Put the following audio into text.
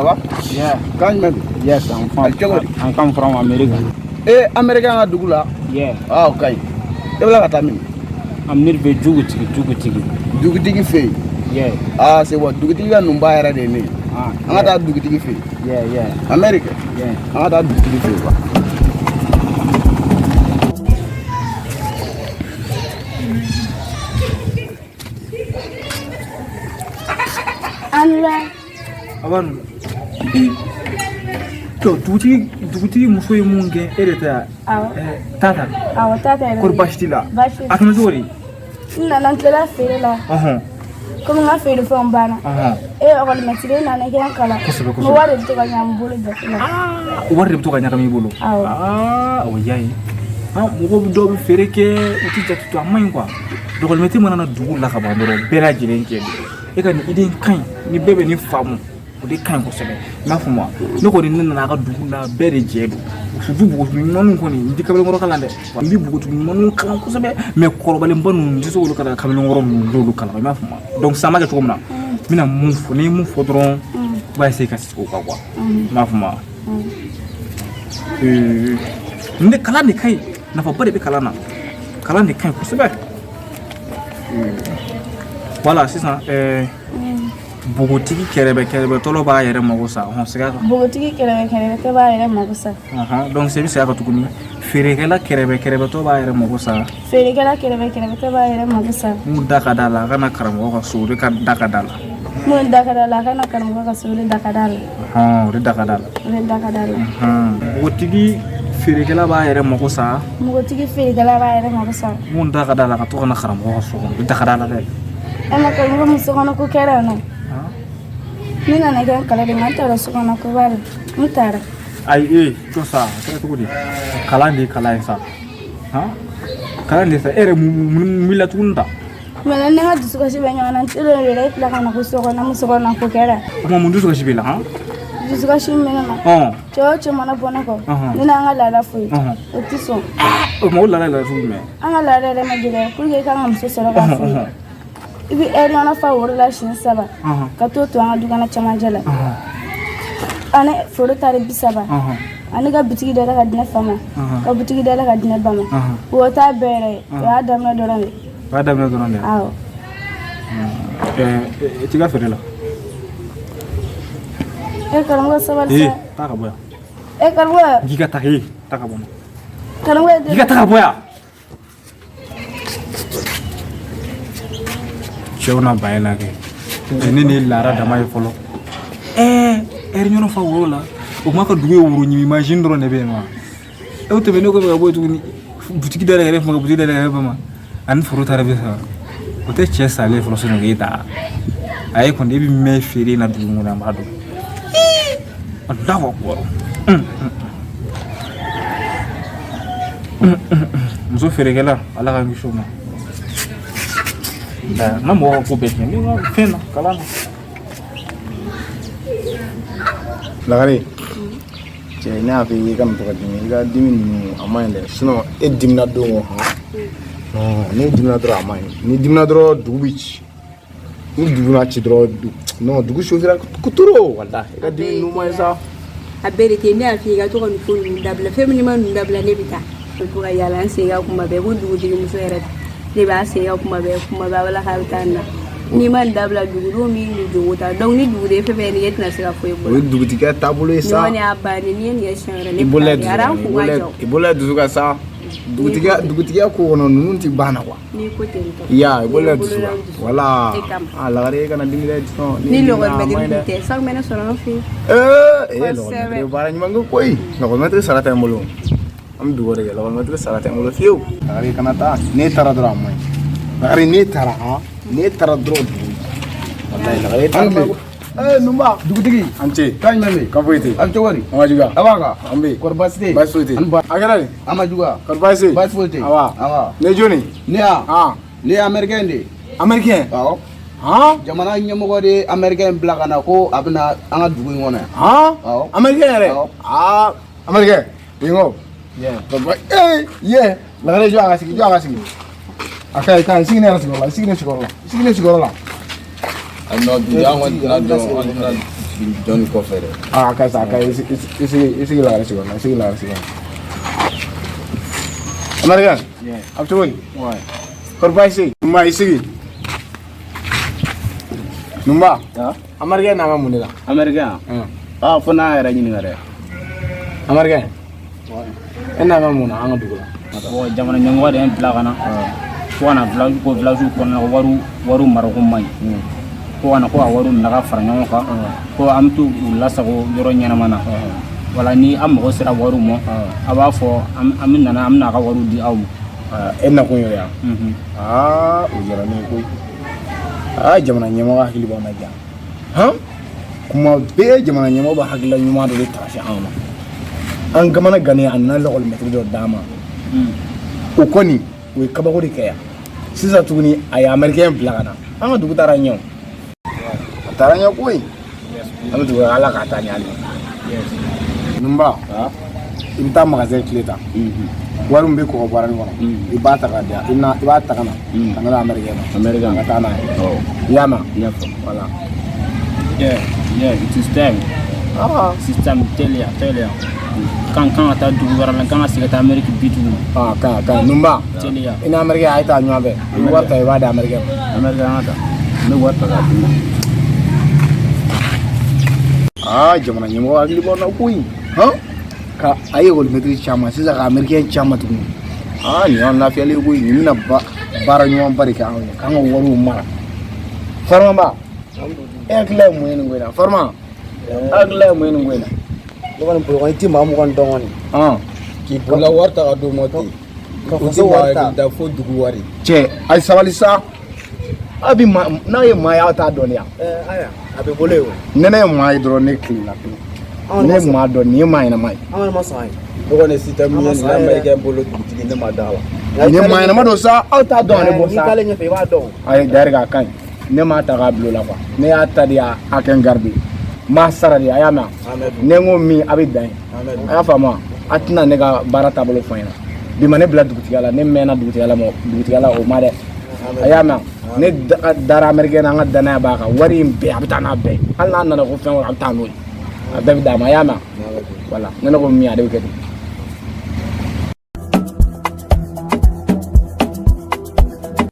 Ça va? Yeah. Kan jumɛn don? Yes, I'm from. A cogo di? I'm come from America. Ee, américain ka dugu la? Yeah. Ah, o ka ɲi. E bɛ ka taa min? I'm need be dugutigi, dugutigi. Dugutigi fɛ yen. Yeah. Ah, c'est bon. Dugutigi ka nunba yɛrɛ de ye ne ye. Ah. An ka taa dugutigi fɛ yen. Yeah. Amérique. Yeah. An ka taa dugutigi fɛ yen quoi. An la. Aba to dugutigi muso ye mun kɛ, e de tɛ yan? Awɔ. Tata. Awɔ, tata yɛrɛ. Kɔri baasi t'i la? Baasi A tun bɛ cogo di? N nana, n tilala feere la. Komi n ka feerefɛnw banna. E ye ekɔlimɛtiri, e nana i kɛ n kalan. Kosɛbɛ, kosɛbɛ. N wari de bɛ to ka ɲagami n bolo jate la. Wari de bɛ to ka ɲagami i bolo? Awɔ. Aa, o y'a ye, ah, mɔgɔw dɔw bɛ feere kɛ, u tɛ jate to, a man ɲi quoi. Ekɔlimɛtiri mana na dugu la ka ban dɔrɔn, bɛɛ lajɛlen jɛ don. E ka nin idée in ka ɲi, ni bɛɛ bɛ nin faamu, o de ka ɲi kosɛbɛ. I m'a faamu wa? Ne kɔni, ne nana a ka dugu la, bɛɛ de jɛ don, surtout npogotigi ɲumanninw kɔni. N tɛ kamalenkɔrɔ kalan dɛ, n bɛ npogotigi ɲumanninw kalan kosɛbɛ, mais kɔrɔbalenba ninnu, n tɛ se k'olu kalan. Kamalenkɔrɔ ninnu, n t'olu kalan, i m'a faamu wa? Donc sisan, an b'a kɛ cogo min na, n bɛna mun fɔ, n'i ye mun fɔ dɔrɔn, i b'a essayer ka sigi o kan quoi, i m'a faamu wa? Ne kalan de ka ɲi, nafaba de bɛ kalan na, kalan de ka ɲi kosɛbɛ. Voilà, sisan npogotigi kɛrɛbɛ kɛrɛbɛtɔlɔ b'a yɛrɛ mago sa. Ɔhɔn, segin a kan. Npogotigi kɛrɛbɛ kɛrɛbɛtɔ b'a yɛrɛ mago sa. Ɔhɔn, donc sisan i bɛ segin a kan tuguni. Feerekɛla kɛrɛbɛ kɛrɛbɛtɔ b'a yɛrɛ mago sa. Feerekɛla kɛrɛbɛ kɛrɛbɛtɔ b'a yɛrɛ mago sa. Mun da ka d'a la, a ka na karamɔgɔ ka so, o de ka da ka d'a la. Mun da ka d'a la, a ka na karamɔgɔ ka so, o de da ka d'a la. Ɔhɔn, o de da ka d'a la. O de da ka d'a la. Npogotigi feerekɛla b'a yɛrɛ mago sa. Npogotigi feerekɛla b'a yɛrɛ mago sa. Mun da ka d'a la, ka to ka na karamɔgɔ ka so kɔnɔ, o de da ka d'a la dɛ. E ma karamɔgɔ min so kɔnɔ ko kɛra yan nɔ. Ne nana kɛ n kalan de, nka n taara so kɔnɔ ko b'a la, n taara. Ayi, ee, jɔ sa, a kɛra cogo di? Kalan de ye kalan ye sa, han, kalan de sa. E yɛrɛ mun b'i la tuguni ta? Mɛ ne ka dusukasi bɛ ɲɔgɔn na, n tɛ yɛrɛ, e tila ka na ko so kɔnɔ, muso kɔnɔ ko kɛra. O tuma, mun dusukasi b'i la, han? Dusukasi min bɛ ne na, cɛ o cɛ mana bɔ ne kɔ, ne n'an ka laada fɔ ye, o tɛ sɔn. O tuma, o laada ye laada sugu jumɛn? An ka laada yɛrɛ ma gɛlɛya pour que i kan ka muso sɔrɔ k'a furu, i bɛ ɛri ɲɔgɔn fa woro la siɲɛ 3, ka t'o to an ka dukɔnɔ camancɛ la, ani foro tari 30, ani ka bitigi dayɛlɛ ka di ne fa ma, ka bitigi dayɛlɛ ka di ne ba ma. O t'a bɛɛ yɛrɛ ye, o y'a daminɛ dɔrɔn de. O y'a daminɛ dɔrɔn de? Awɔ. I t'i ka feere la. E karamɔgɔ, sabali Ee, sa. taa ka bɔ yan. E karamɔgɔ. K'i ka taa, ee, taa ka bɔ yan. Karamɔgɔ. K'i ka taa ka bɔ yan. Cɛw na ban e la kɛ, ne ni laada dama ye fɔlɔ. Ɛɛ, ɛri ɲɔnɔ fa woro la, o kuma ka dugu ye woro ɲimi mansin dɔrɔn de bɛ yen nɔ. E o tɛmɛnen kɔfɛ ka bɔ yen tuguni, butigi dayɛlɛ yɛrɛ fama, ka butigi dayɛlɛ yɛrɛ fama, ani foro taara 30, o tɛ cɛ salen fɔlɔ sɔnni k'e ta. A ye kɔni, e bɛ mɛn feere in na dugu in kɔnɔ, an b'a dɔn. Allahu akbar. Muso feerekɛla, Ala k'an kisi o ma. N ka mɔgɔw ka ko bɛɛ tiɲɛ ne ka fɛn na kalan na. Lagare, cɛ, ne y'a fɔ i ye, i ka to ka dimi, i ka dimi ninnu a man ɲi dɛ. Sinon e dimina don o, han, non, n'e dimina dɔrɔn a man ɲi. N'i dimina dɔrɔn, dugu bɛ ci. Ni dugu na ci dɔrɔn, non, dugu sofira trop, walahi, i ka dimi ninnu man ɲi sa. A bɛɛ de tɛ. Ne y'a f'i ye, i ka to ka nin ko ninnu dabila. Fɛn min ma ninnu dabila, ne bɛ taa to ka yaala n sen kan kuma bɛɛ, ko dugutigi muso yɛrɛ ne b'a sen kan kuma bɛɛ, kuma bɛɛ, a b'a la k'a bɛ taa nin na. N'i ma nin dabila, dugudenw b'i ni jogo ta. Donc ni duguden fɛn fɛn ye nin ye, e tɛna se ka foyi bɔ. O ye dugutigiya taabolo ye sa. Nin kɔni y'a bannen. N'i ye nin kɛ siɲɛ wɛrɛ, ne I bɛ bolola taa de. A dusu kun ka jɔ. i bolola dusu kan sa. Dugutigiya ko kɔnɔ ninnu ti ban na quoi. N'i ko ten tɔ. I y'a ye, i bolola dusu kan, wala. E kama. A Lagare, e kana dimi dɛ, sinon Ni n'i dimina, a lɔgɔlimɛtiri man ɲi dɛ. tun tɛ, san bɛ ne sɔrɔ an fɛ yen. Ee, Kosɛbɛ. lɔgɔlimɛtiri ye baara ɲuman kɛ koyi. Lɔgɔlimɛtiri sara tɛ n bolo. An bɛ dugawu de kɛ, lɔgɔlimɛtiri sara tɛ n bolo fiyewu. Lagare, kana taa. N'e taara dɔrɔn, a man ɲi. Lagare, n'e taara, han, n'e taara dɔrɔn, dugu. Walayi, Lagare, e taara. An Ee, Nunba. Dugutigi. An ce. Kan jumɛn bɛ yen? Kan foyi tɛ yen. A bɛ cogo di? An ma juguya. A b'a kan? An bɛ yen. Kɔri baasi tɛ yen? Baasi foyi tɛ yen. An ba. A kɛra di? An ma juguya. Kɔri baasi tɛ yen? Baasi foyi tɛ yen. Awa. Awa. Ne ye jɔni ye? Ne ya. Han. Ne ye américain de ye. Américain? Awɔ. Han? Jamana ɲɛmɔgɔ de ye américain bila ka na ko a bɛna an ka dugu in kɔnɔ yan. Han? Awɔ. Américain yɛrɛ? Awɔ. Aa, américain. Bingo. Yeah. Ee, ye. Lagare, jɔ a ka sigi, jɔ a ka sigi. A ka ɲi, ka ɲi. Sigi ne yɛrɛ sigiyɔrɔ la, sigi ne sigiyɔrɔ la, sigi ne sigiyɔrɔ la. Non, bi an kɔni tɛna dɔn, an tɛna bin dɔɔni kɔfɛ dɛ. Aa, a ka ɲi sa, a ka ɲi. I sigi, i sigi lagare sigi kɔnɔ, i sigi lagare sigi kɔnɔ. Américain, a bɛ cogo di? Kɔri baasi tɛ yen? Nba, i sigi. Nba, américain n'an ka mun de la? Américain? Ah, fo n'a yɛrɛ ɲininka dɛ. Américain, e n'an ka mun na an ka dugu la? Bon, jamana ɲɛmɔgɔ de ye n bila ka na ko ka na village, ko village kɔnɔna ko wariw marako man ɲi, ko ka na ko ka wariw minɛ ka fara ɲɔgɔn kan, ko an bɛ t'u lasago yɔrɔ ɲɛnama na. Wala ni an mago sera wariw ma, a b'a fɔ an bɛ nana, an bɛna a ka wariw di aw ma. E nakun y'o ye yan? Aa, o diyara ne ye koyi. Aa, jamana ɲɛmɔgɔ hakili b'anw na jan han. Kuma bɛɛ jamana ɲɛmɔgɔ bɛ hakilila ɲuman dɔ de ta se anw ma. An kamana gannen, a nana lɔkɔlimɛtiri dɔ d'an ma. O kɔni, o ye kabako de kɛ yan. Sisan tuguni, a ye américain bila ka na an ka dugu. Taara ɲɛ o, a taara ɲɛ koyi. An bɛ dugu ala k'a taa ɲɛ hali bi. Nba, i bɛ taa magasin clé ta. Wari min bɛ kɔgɔ bɔrɛ kɔnɔ, i b'a ta k'a di yan. I bɛna, i b'a ta ka na ka na di américain ma. Américain. Ka taa n'a ye. I y'a mɛn? N y'a faamu. Voilà. Yeah, it is time. System teliya, teliya. Kan ka taa dugu wɛrɛ la, kan ka segin ka taa Amérique bi tuguni. Ah, ka ka Nba. Teliya. I ni américain, a ye taa ɲɔgɔn fɛ. I bɛ wari ta, i b'a di américain ma. Américain, an ka taa. N bɛ wari ta k'a d'i ma. Aa, jamana ɲɛmɔgɔ hakili b'aw na koyi han. Ka a ye ekɔlimɛtiri caman sisan, ka américain caman tuguni. Aa, nin y'an lafiyalen ye koyi. Nin bɛna ba baara ɲumanba de kɛ anw ye, k'an ka wariw mara. Farimaba, e hakilila ye mun ye nin ko in na? Farima, e hakilila ye mun ye nin ko in na? Ne kɔni bolo kɔni, i ti maa mugan dɔn kɔni. K'i bolola wari ta ka d'o ma ten. Ka O faso tɛ wari ta. maa da fo dugu wari. Cɛ, a ye sabali sa. Aw bi maa n'a ye maa ye, aw t'a dɔn de yan. Ayiwa, a bɛ bolo yen o. Ne ye maa ye dɔrɔn, ne tilenna pewu. Ne ye maa dɔn, nin ye maa ɲɛnama ye. An kɔni ma sɔn a ye. Ne kɔni, système An ye ma nin sɔn a yɛrɛ. américain bolo dugutigi, ne ma da la. Nin ye maa ɲɛnama don sa, aw t'a dɔn ale bɔ N'i sa. taalen ɲɛfɛ, i b'a dɔn. Ayi, d'ailleurs a ka ɲi. Ne m'a ta k'a bila o la quoi. Ne y'a ta de a kɛ n garde, n m'a sara de. A y'a mɛn? Ne ko min, a bɛ dan yen. A y'a faamu wa? A tɛna ne ka baara taabolo fɔ n ɲɛna bi ma ne bila dugutigiya la. Ne mɛnna dugutigiya la, mɔ dugutigiya la o ma dɛ. A y'a mɛn? Ne dara américain na, an ka danaya b'a kan. Wari in bɛɛ, a bɛ taa n'a bɛɛ ye. Hali n'a nana ko fɛn wɛrɛ, a bɛ taa n'o ye, a bɛɛ bɛ d'a ma. A y'a mɛn? Voilà, ne ko min, ale bɛ kɛ ten.